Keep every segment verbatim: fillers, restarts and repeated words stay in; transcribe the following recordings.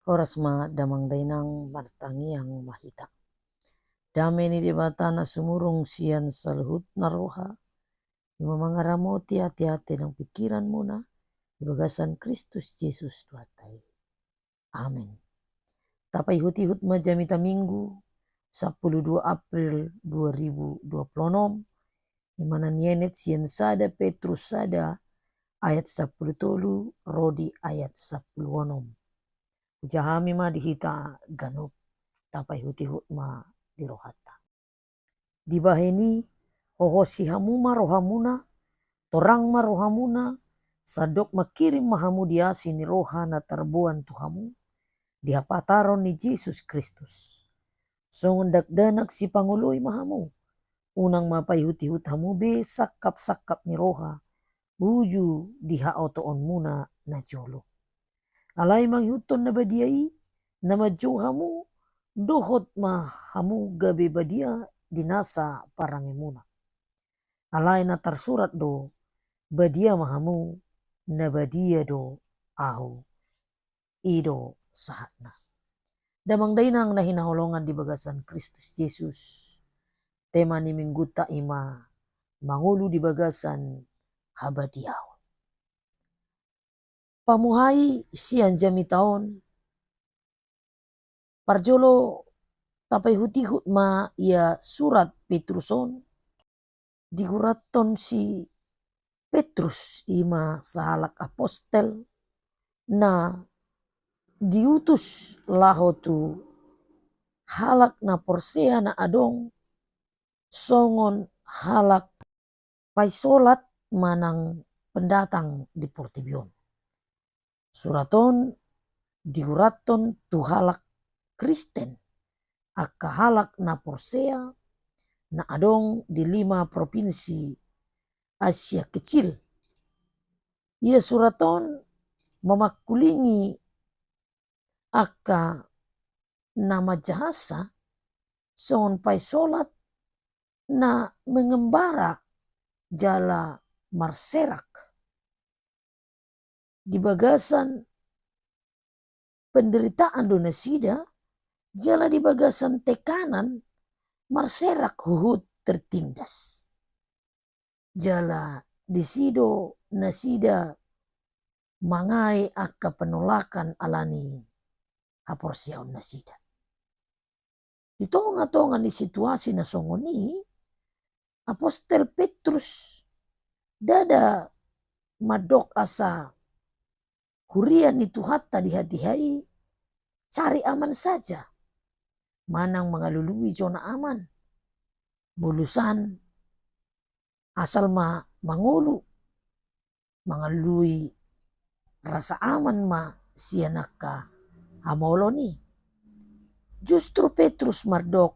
Horas ma damang dainang, martangiang ma hita. Dame ni Debata na sumurung sian saluhutna roha, i ma mangaramoti ateate nang pingkiranmuna di bagasan Kristus Jesus Tuhanta i. Amen. Tapaihut-ihut ma jamita Minggu, sampulu dua April dua ribu dua puluh enam, i ma na nienet sian sada Petrus sada ayat sampulu tolu ro di ayat sampulu onom. Hujaha hami ma di hita ganup, tapaihut-ihut ma di rohanta. Dibahen i, hohosi hamu ma rohamuna, torang ma rohamuna, sandok mangkirim ma hamu di asi ni roha na tarboan tu hamu, di hapataron ni Jesus Kristus. Songon dakdanak sipangoloi ma hamu, unang ma paihut-ihut hamu be sangkap-sangkap ni roha, uju di haotoonmuna na jolo. Alai mangihuthon na badia i, na manjou hamu, dohot ma hamu gabe badia di nasa parangemuna. Alai na tarsurat do, badia ma hamu, na badia do ahu. I do sahatna. Damang dainang na hinaholongan di bagasan Kristus Jesus. Tema ni Minggunta i ma mangolu di bagasan habadiaon. Pamuhai sian jamita on, parjolo tapaihut-ihut ma ia surat Petrus on, digurathon si Petrus i ma sahalak apostel na diutus laho tu halak na porsea na adong songon halak paisolat manang pendatang di portibi on. Surat on digurathon tu halak Kristen, angka halak na porsea na adong di lima propinsi Asia Kecil. Ia surat on mamangkulingi angka na manjahasa songon paisolat na mengembara jala marserak. Di bagasan penderitaan do nasida, jala di bagasan tekanan marserak huhut tertindas. Jala disi do nasida mangae angka penolakan alani haporseaon nasida. Di tonga-tonga ni situasi na songon i, apostel Petrus ndada mandok asa huria ni Tuhanta di hatiha i cari aman saja, manang mangalului zona aman. Bolusan asal ma mangolu, mangalului rasa aman ma sian angka hamaolon i. Justru Petrus mandok,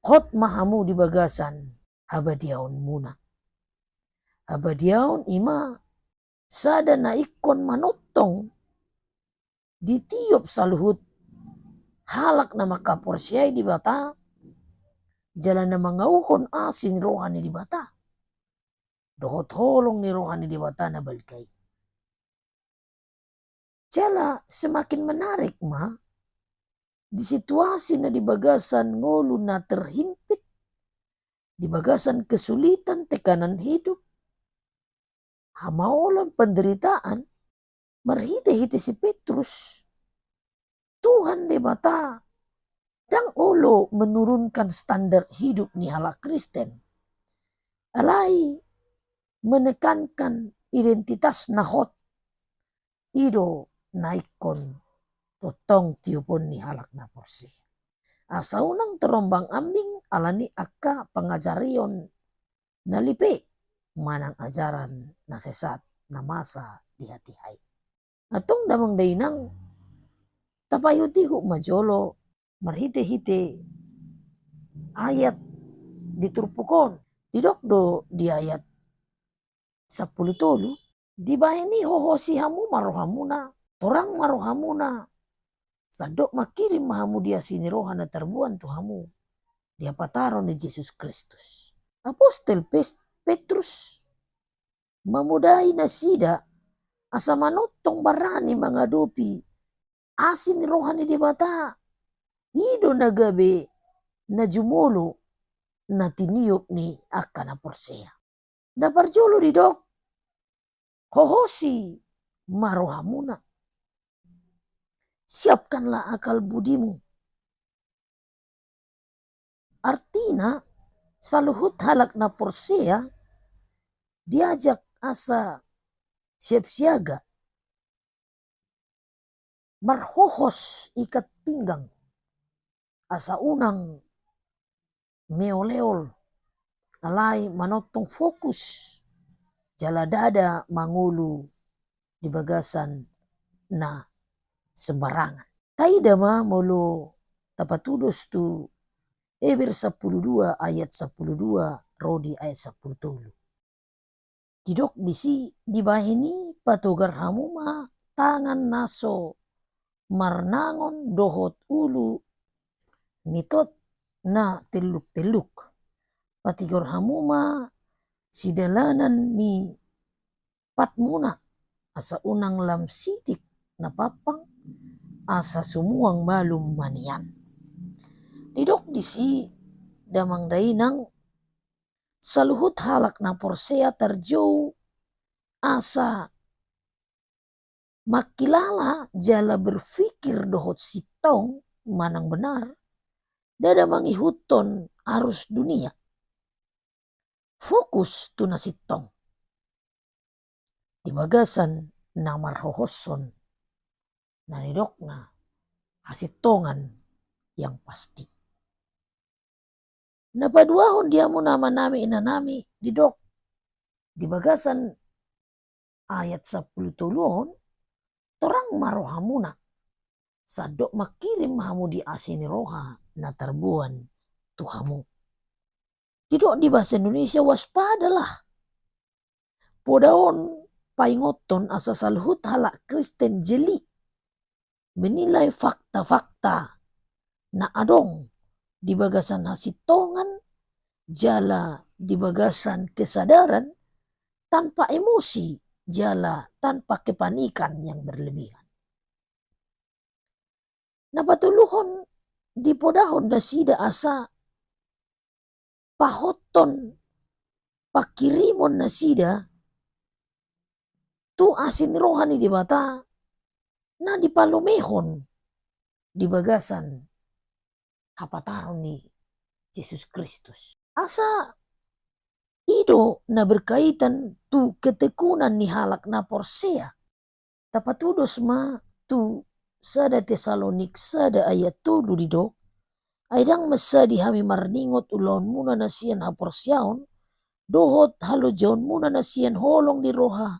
hot ma hamu di bagasan habadiaonmuna. Habadiaon i ma sada na ingkon manongtong di tiop saluhut halak na mangkaporseai Debata, jala na mangauhon asi ni roha ni Debata dohot holong ni roha ni Debata na balga i. Jala semakin menarik ma, di situasi na di bagasan ngolu na terhimpit, di bagasan kesulitan, tekanan hidup, hamaolon, penderitaan, marhite-hite si Petrus, Tuhan Debata ndang olo menurunkan standar hidup ni halak Kristen. Alai menekankan identitas na hot. I do na ingkon tongtong tiopon ni halak na porsea. Asa unang terombang-ambing alani angka pangajarion na lipe, manang ajaran na sesat na masa di hatiha i. Antong damang dainang, tapaihut-ihut ma jolo marhite-hite ayat di turpuk on. Didok do di ayat sampulu tolu, dibahen i hohosi hamu ma rohamuna, torang ma rohamuna, sandok mangkirim ma hamu di asi ni roha na tarboan tu hamu, di hapataron ni Jesus Kristus. Apostel Pes-, Petrus mamodai nasida asa manongtong barani mangadopi asi ni roha ni Debata, i do na gabe na jumolo na tiniop ni angka na porsea. Na parjolo didok, hohosi ma rohamuna. Siapkanlah akal budimu. Artina, saluhut halak na porsea diajak asa siap siaga, marhohos ikat pinggang, asa unang meoleol, alai manongtong fokus jala ndada mangolu di bagasan na sembarangan. Taida ma molo tapatudos tu Eber sampulu dua ayat sampulu dua ro di ayat sampulu tolu. Didok disi, dibahen i patogar hamu ma tangan na so marnangon dohot ulu ni tot na telluk-telluk. Patigor hamu ma sidalanan ni patmuna, asa unang lam sitik na pampang, asa sumuang malum ma nian. Didok disi, damang dainang, saluhut halak na porsea tarjou asa mangkilala jala berpikir dohot sintong manang benar, ndada mangihuthon arus dunia. Fokus tu na sintong di bagasan na marhohoshon na nidokna hasintongan yang pasti. Na paduahon di hamu amanami inanami, didok di bagasan ayat sampulu tolu on, torang ma rohamuna, sandok mangkirim hamu di asi ni roha na tarboan tu hamu. Didok di bahasa Indonesia, waspadalah. Poda on paingothon asa saluhut halak Kristen jeli menilai fakta-fakta na adong di bagasan hasintongan jala di bagasan kesadaran tanpa emosi jala tanpa kepanikan yang berlebihan. Na patoluhon, dipodahon nasida asa pahothon pangkirimon nasida tu asi ni roha ni Debata na dipalumehon di bagasan hapataron ni Jesus Kristus. Asa i do na berkaitan tu ketekunan ni halak na porsea. Tapatudos ma tu sada Tesalonik sada ayat tolu, didok, ai ndang mansadi hami marningot ulaonmuna na sian haporseaon, dohot halojaonmuna na sian holong ni roha,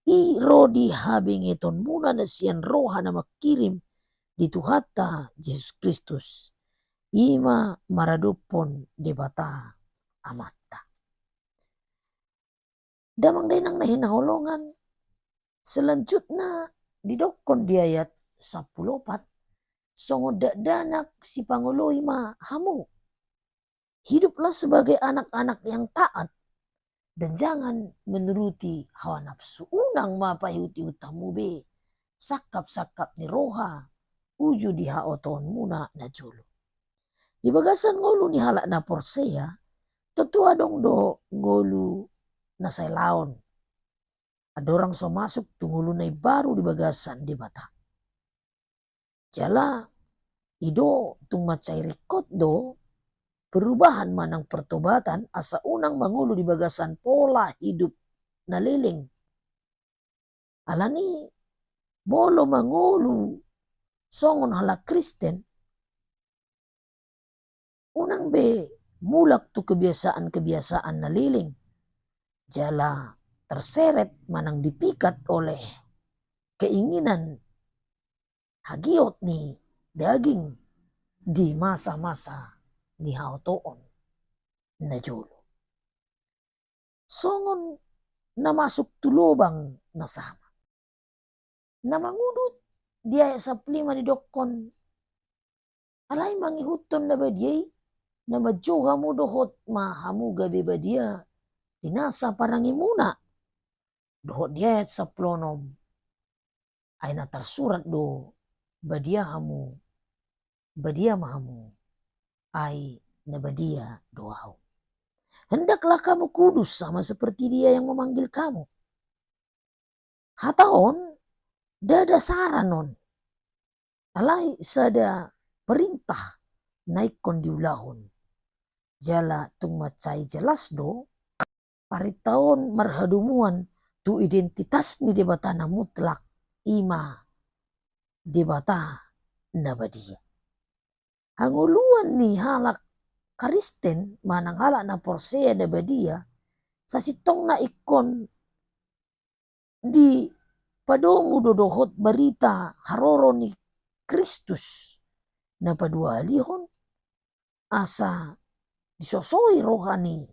i ro di habengetonmuna na sian roha na mangkirim di Tuhanta Jesus Kristus, i ma maradophon Debata Amanta. Damang dainang na hinaholongan, selanjutna didokkon di ayat sampulu opat, songon dakdanak sipangoloi ma hamu. Hiduplah sebagai anak-anak yang taat, dan jangan menuruti hawa nafsu. Unang ma paihut-ihut hamu be sangkap-sangkap ni roha uju di haotoonmuna na jolo. Di bagasan ngolu ni halak na porsea, tontu adong do ngolu na sai laon. Andorang so masuk tu ngolu na imbaru di bagasan Debata. Jala i do tung mansai ringkot do perubahan manang pertobatan asa unang mangolu di bagasan pola hidup na leleng. Alani molo mangolu songon halak Kristen, unang be mulak tu kebiasaan-kebiasaan na leleng, jala terseret manang dipikat oleh keinginan hagiot ni daging di masa-masa ni haotoon na jolo. Songon na masuk tu lobang na sama. Na mangudut di ayat sampulu lima didokkon, alai mangihuthon na badia i, na manjou hamu dohot ma hamu gabe badia di nasa parangimuna. Dohot di ayat sampulu onom, ai na tarsurat do Badia hamu, badia ma hamu, ai na badia do Ahu. Hendaklah kamu kudus sama seperti Dia yang memanggil kamu. Hata on ndada saran on, alai sada perintah na ingkon diulahon. Jala tung mansai jelas do, parintah on marhadomuan tu identitas ni Debata na mutlak, i ma Debata na badia. Hangoluan ni halak Kristen manang halak na porsea na badia, sasintongna ingkon dipadomu do dohot barita haroro ni Kristus na paduahalihon, asa disosoi roha ni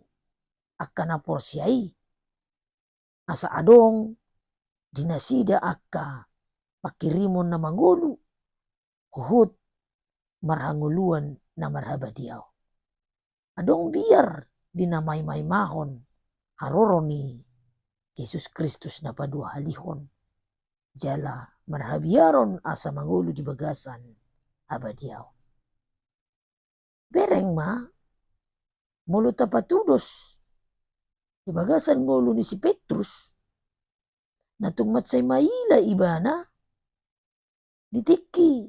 angka na porsea i, asa adong di nasida angka pangkirimon na mangolu, huhut marhangoluan na marhabadiaon. Adong biar di na maimaimahon haroro ni Jesus Kristus na paduahalihon, jala marhabiaron asa mangolu di bagasan habadiaon. Bereng ma, molo tapatudos di bagasan ngolu ni si Petrus, na tung mansai maila ibana di tingki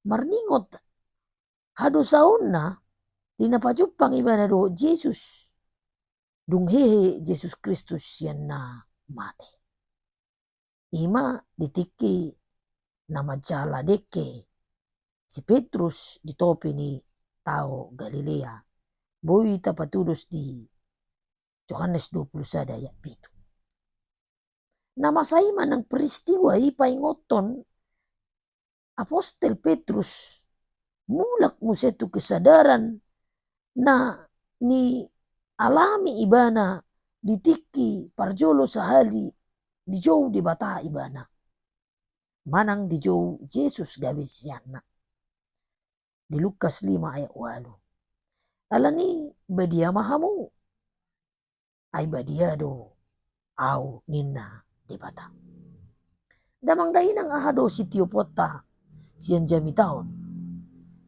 marningot hadosaonna di na pajumpang ibana dohot Jesus, dung hehe Jesus Kristus sian na mate. I ma di tingki na manjala dengke si Petrus di topi ni Tao Galilea. Boi tapatudos di Johannes dua puluh sada ayat pitu. Na masa i manang peristiwa i paingothon apostel Petrus mulak muse tu kesadaran na nialami ibana di tingki parjolo sahali dijou Debata ibana manang dijou Jesus gabe siseanna. Di Lukas lima ayat ualu. Alani badia ma hamu, ai badia do Ahu, ninna Debata. Damang dainang, aha do sitioponta sian jamita on,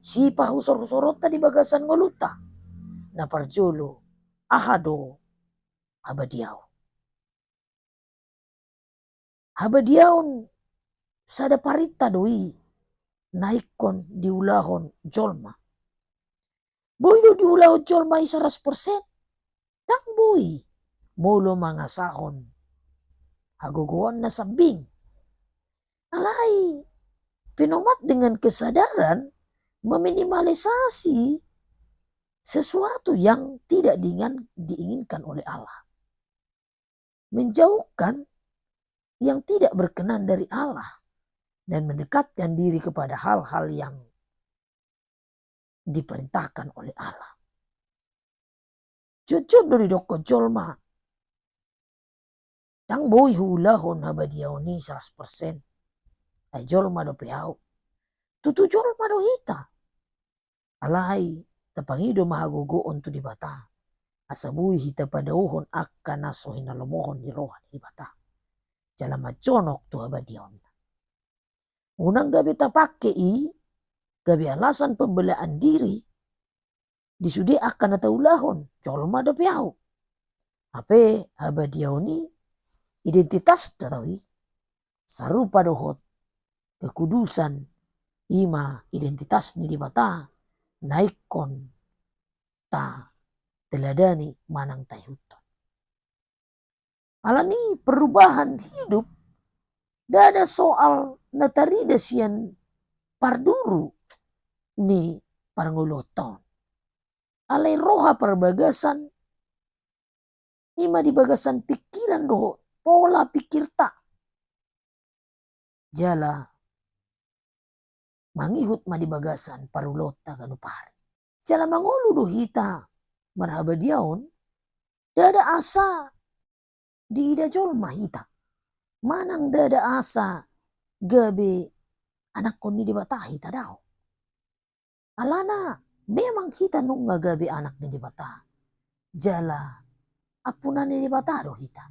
sipahusor-husoronta di bagasan ngolunta? Na parjolo, aha do habadiaon? Habadiaon sada parintah do i na ingkon diulahon jolma. Boi do diulahon jolma i saratus persen? Ndang boi, molo mangasahon hagogoon na sambing. Alai pinomat dengan kesadaran meminimalisasi sesuatu yang tidak diingan-, diinginkan oleh Allah. Menjauhkan yang tidak berkenan dari Allah dan mendekatkan diri kepada hal-hal yang diperintahkan oleh Allah. Jotjot do didokkon jolma, ndang boi huulahon habadiaon i saratus persen. Ai jolma dope ahu. Tutu jolma do hita. Alai tapangido ma hagogoon tu Debata, asa boi hita padaohon angka na so hinalomohon ni roha ni Debata, jala manjonok tu habadiaonna. Unang gabe tapangke i gabe alasan pembelaan diri di sude angka na taulahon, jolma dope ahu. Hape habadiaon i identitas do tau i, sarupa dohot kekudusan, i ma identitas ni Debata na ingkon tateladani manang taihuthon. Alani perubahan hidup ndada soal na tarida sian parduru ni parngoluonta on. Alai roha parbagasan, i ma di bagasan pingkiran dohot pola pingkirta. Jala mangihut ma di bagasan parulaonta ganup ari. Jala mangolu do hita marhabadiaon, ndada asa diida jolma hita. Manang ndada asa gabe anakkon ni Debata hita, daong. Alana memang hita nunga gabe anak ni Debata. Jala ampunan ni Debata do hita.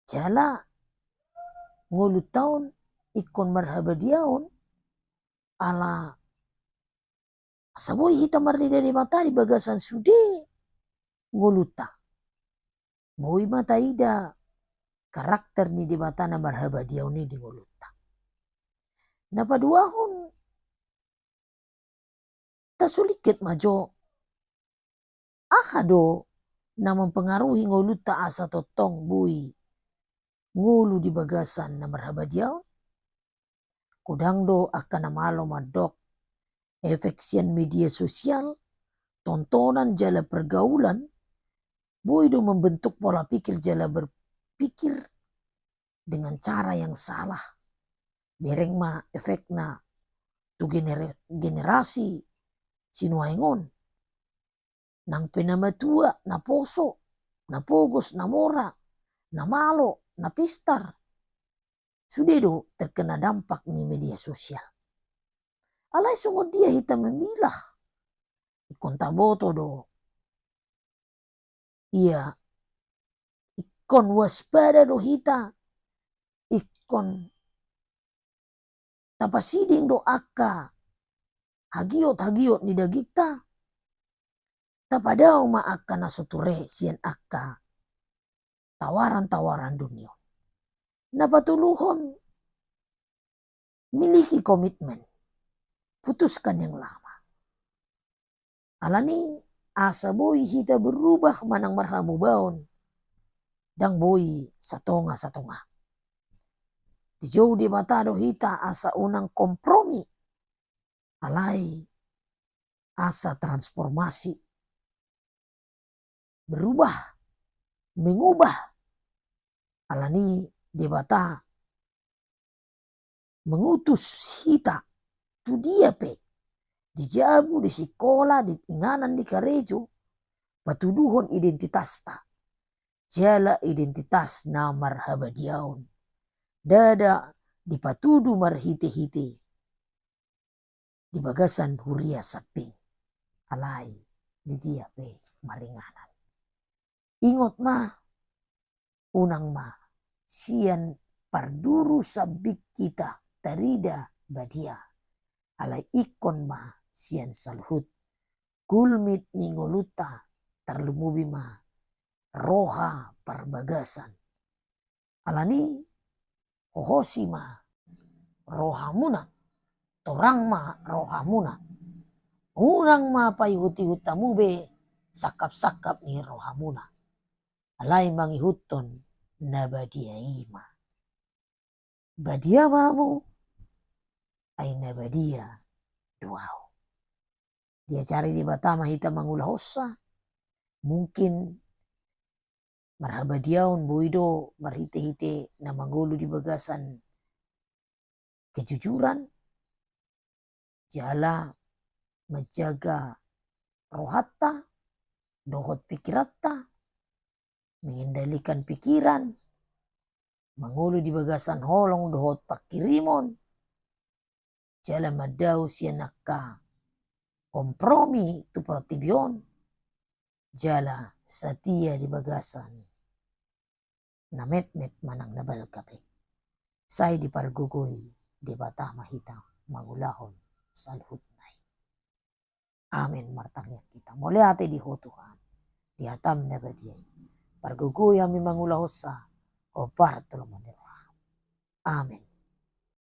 Jala ngolunta on ingkon marhabadiaon, ala asa boi hita marnida Debata di bagasan sude ngolunta. Boi ma taida karakter ni Debata na marhabadiaon i di ngolunta. Na paduahon, tasulingkit ma jo aha do na mempengaruhi ngolunta asa tongtong boi ngolu di bagasan na marhabadiaon. Godang do angka na malo mandok efek sian media sosial, tontonan jala pergaulan boi do membentuk pola pikir jala berpikir dengan cara yang salah. Bereng ma efekna tu genera-, generasi sinuaeng on. Nang pe na matua, na poso, na pogos, na mora, na malo, na pistar, sude do terkena dampak ni media sosial. Alai songon dia hita memilah? Ingkon taboto do ia, ingkon waspada do hita, ingkon tapasiding do angka hagiot-hagiot ni dagingta, tapadao ma angka na so ture sian angka tawaran-tawaran dunia on. Na patoluhon, miliki komitmen, putuskan yang lama. Alani asa boi hita berubah manang marhamubaon, ndang boi satonga-satonga. Dijou Debata do hita asa unang kompromi, alai asa transformasi, berubah, mengubah. Alani Debata mengutus hita tu dia pe, di jabu, di sikola, di inganan, di karejo, patuduhon identitasta. Jala identitas na marhabadiaon ndada dipatudu marhite-hite di bagasan huria sambing, alai di dia pe maringanan. Ingot ma, unang ma sian parduru sambing hita tarida badia, alai ingkon ma sian saluhut gulmit ni ngolunta, tarlumobi ma roha parbagasan. Alani hohosi ma rohamuna, torang ma rohamuna. Unang ma paihut-ihut hamu be sangkap-sangkap ni rohamuna. Alai mangihuthon na badia i ma. Badia ma hamu, ai na badia do ahu. Diajari Debata ma hita mangulahonsa, mungkin marhabadiaon boi do marhite-hite na mangolu di bagasan kejujuran, jala menjaga rohanta dohot pikiranta, mengendalikan pikiran, mangolu di bagasan holong dohot pangkirimon, jala mandao sian angka kompromi tu portibi on, jala satia di bagasan na metmet manang na balga pe. Sai dipargogoi Debata ma hita mangulahon saluhutna i. Amen. Martangiang hita. Mauliate di Ho Tuhan, di hataM na badia i. Pargogoi hami mangulahonsa, hombar tu lomo ni rohaM. Amen.